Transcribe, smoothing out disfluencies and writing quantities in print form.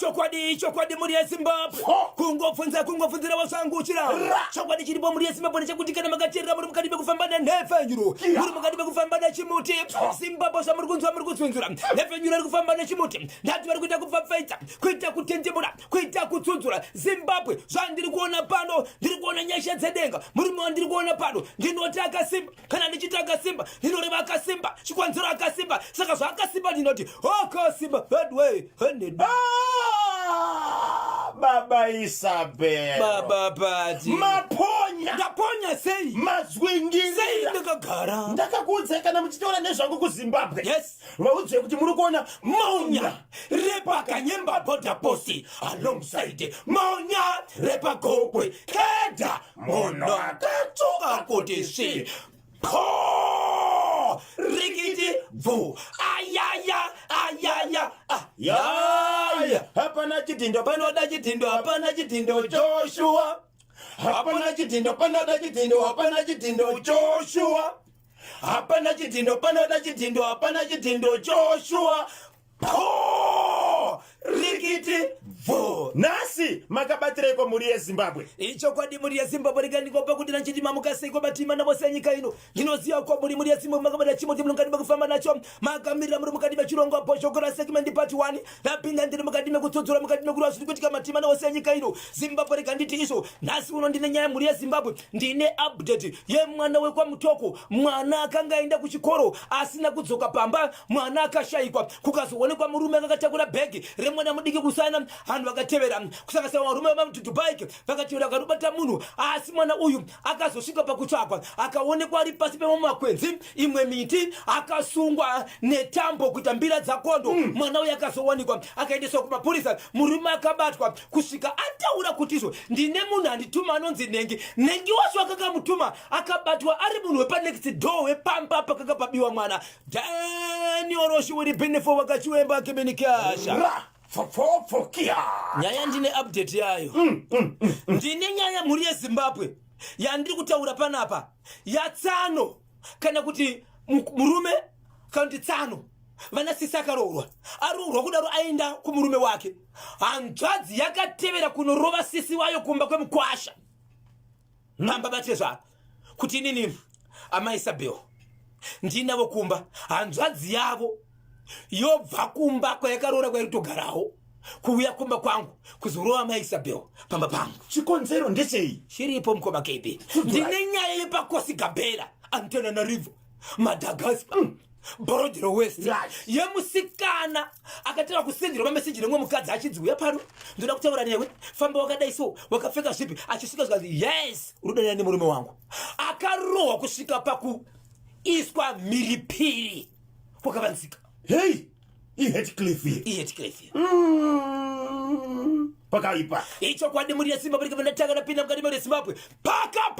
Ichokwadi, ichokwadi, mhuri yeZimbabwe. Ho! Kungobvunza, kungobvunzira wasanguchira. Ra! Chokwadi chiripo, mhuri yeZimbabwe, ndechekuti kana makateerera, muri mukati mekufamba nenhefenyuro, Yeah. muri mukati mekufamba nechimuti. Zimbabwe, zvamuri kunzwa, muri kutsunzura, nhefenyuro iri kufamba nechimuti. Ndati vari kuita kupfapfaidza, kuita kutendemura, kuita kutsunzura. Zimbabwe, zvandiri kuona pano, ndiri kuona nyasha dzedenga. Murume wandiri kuona pano, ndinoti akasimba. Kana ndichiti akasimba, ndinoreva akasimba chikonzero, akasimba. Saka zvaakasimba, ndinoti akasimba headway hened. Ah, baba Isabel. Baba Pati. Maponya. Ndaponya sei? Sei? Mazwingirira. Ndakagara. Ndakakuudzai, kana muchitaura nezvangu kuZimbabwe, vaudzei kuti muri kuona Monya repaKanyemba border post alongside Monya repaGokwe keda munhu akatsuka kuti svi po rikiti bvu ayaya ayaya Yaya, hapana chidhindo. Panoda chidhindo, hapana chidhindo, Joshua. Hapana chidhindo, panoda chidhindo, hapana chidhindo, Joshua. Hapana chidhindo, panoda chidhindo, hapana chidhindo, Joshua. Po rikiti bvu. Nhasi makabatireiko mhuri yeZimbabwe? Ichokwadi, mhuri yeZimbabwe, rikandikopa kuti nachiti mamukaseiko matima navose enyika ino. Ndinoziva kwamuri, mhuri yeZimbabwe, makabata chimuti, munongati mekufamba nacho, makamirira, muri mukati mechirongwa Bhozhokora segment part 1. Ndapinda, ndiri mukati mekutsudzura, mukati mekurwa zviri kuitika matima navose enyika ino. Zimbabwe, rikanditi izvo nhasi uno ndine nyaya, mhuri yeZimbabwe. Ndine update yemwana wekwaMutoko, mwana akanga aenda kuchikoro asina kudzoka pamba. Mwana akashayikwa, kukazoonekwa murume akakatakura bhegi remwana mudiki kusana. Vanhu vakatevera, kusanganisira varume vemamututubike, vakatevera, vakanobata munhu. Asi mwana uyu akazosvika pakutsvagwa, akaonekwa ari pasi pemamwe makwenzi, imwe miti, akasungwa netambo kuita mbira dzakondo. Mwana uyu akazowanikwa, akaendeswa kumapurisa. Murume akabatwa kusvika ataura kuti izvo ndine munhu andituma anonzi Nengi. Nengi wacho akakamutuma akabatwa ari munhu wepanext door wepamba pakanga pabiwa mwana. Daniel Roshiwiri Benefo wakachiwemba kemenikasha. Ra pfopfopfokia. Nyaya, ndine update yayo. Ndine nyaya, mhuri yeZimbabwe, yandiri kutaura panapa, yatsano kana kuti murume kana kuti tsano vana sisi. Akaroorwa, aroorwa kudaro, aenda kumurume wake. Hanzvadzi yakatevera kunorova sisi wayo kumba kwemukwasha pamba batezvaro kuti inini amai Isabel ndinavo kumba. Hanzvadzi yavo yobva kumba kwayakaroora, kwairi kutogarawo, kuuya kumba kwangu kuzorova mai Isabel pamba pangu. Chikonzero ndechei? Chiripo, mukoma KB. Ndine nyaya yepaKosi Gabela, Antananarivo, Madagascar, Borrowdale West, yemusikana akatanga kusenderwa mameseji nemumwe mukadzi achinzi, "Uya pano, ndoda kutaura newe, famba wakadai, so wakapfeka zvipi." Achisvika zvikanzi, "Yes, unodanana nemurume wangu." Akarohwa kusvika pakuiswa mhiripiri kwakavanzika. Hei, iHatcliffe iyi. IHatcliffe. Pakaipa. Ichokwadi, mhuri yeZimbabwe, ndikabva ndatanga ndapinda mukati meZimbabwe paka.